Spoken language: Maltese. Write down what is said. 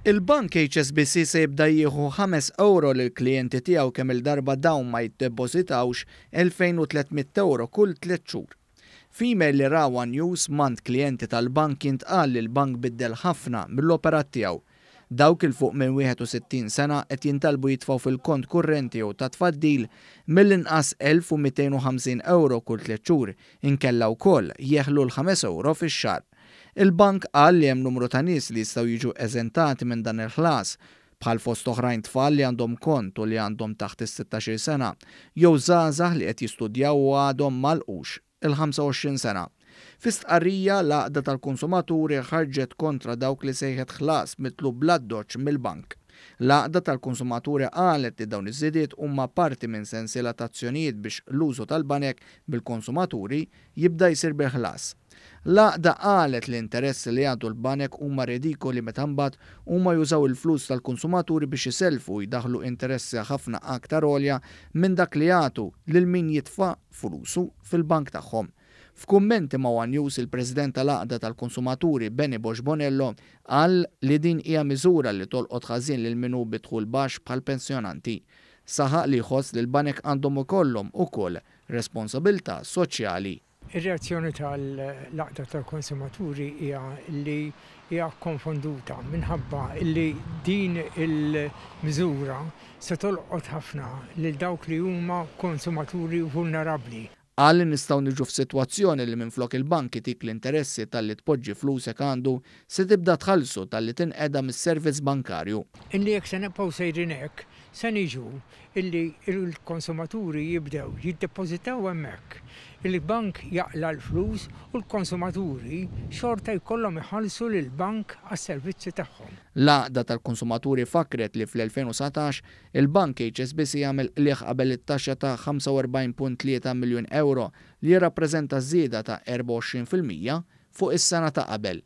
Il-bank HSBC se jibda jieħu 5 ewro lill-klijenti tiegħu kemm-il darba dawn ma jiddepożitawx 2,300 ewro kull tliet xhur. F'email li ra one News m'għand klijenti tal-bank jintqal li l-bank biddel ħafna mill-operat tiegħu. Dawk 'il fuq minn 61 sena qed jintalbu jitfgħu fil-kont kurrenti jew ta' tfaddil mill-inqas 1,250 ewro kull tliet xhur inkella wkoll jeħlu l-5 ewro fix-xahar. Il-bank qal li hemm numru ta' nies li jistgħu jiġu eżentati minn dan il-ħlas, bħal fost oħrajn tfal li għandhom kont u li għandhom taħt is-16-il sena, jew żgħażagħ li qed jistudjaw u għadhom m'għalqux il-25 sena. Fi stqarrija, l-Għaqda tal-Konsumaturi ħarġet kontra dawk li sejħet ħlas mitlub bl-addoċċ mill-bank. L-Għaqda tal-Konsumaturi qalet li dawn iż-żidiet huma parti minn sensiela ta' azzjonijiet biex l-użu tal-banek mill-konsumaturi jibda jsir bil-ħlas. L-għaqda qalet li interessi li jagħtu l-banek huma redikoli meta mbagħad huma jużaw il-flus tal-konsumaturi biex isellfu u jdaħħlu interessi ħafna aktar għolja minn dak li jagħtu lil min jitfa' flusu fil-bank tagħhom. F'kummenti ma' one News il-President tal-Għaqda tal-Konsumaturi Benny Bosch Bonello qal li din hija miżura li tolqot ħażin lil min hu bi dħul baxx bħall-pensjonanti. Saħaq li jħoss li l-banek għandhom ikollhom ukoll responsabilità soċjali. Ir-reazzjoni tal-Għaqda tal-Konsumaturi hija li hija kkonfonduta minħabba li din il-miżura se tolqot ħafna lil dawk li huma konsumaturi vulnerabbli. Qal li nistgħu niġu f'sitwazzjoni li minflok il-bank itik l-interessi talli tpoġġi flusek għandu, se tibda tħallsu talli tinqeda mis-servizz bankarju. Illi jekk se nibqgħu sejrin hekk, se niġu illi l-konsumaturi jibdew jiddepożitaw hemmhekk. Il-bank jaqla' l-flus u l-konsumaturi xorta jkollhom iħallsu lill-bank għas-servizzi tagħhom. L-Għaqda tal-Konsumaturi fakkret li fl-2019, il-Bank HSBC għamel qligħ qabel it-taxxa ta' 45.3 miljun ewro li jirrappreżenta żieda ta' 24% fuq is-sena ta' qabel.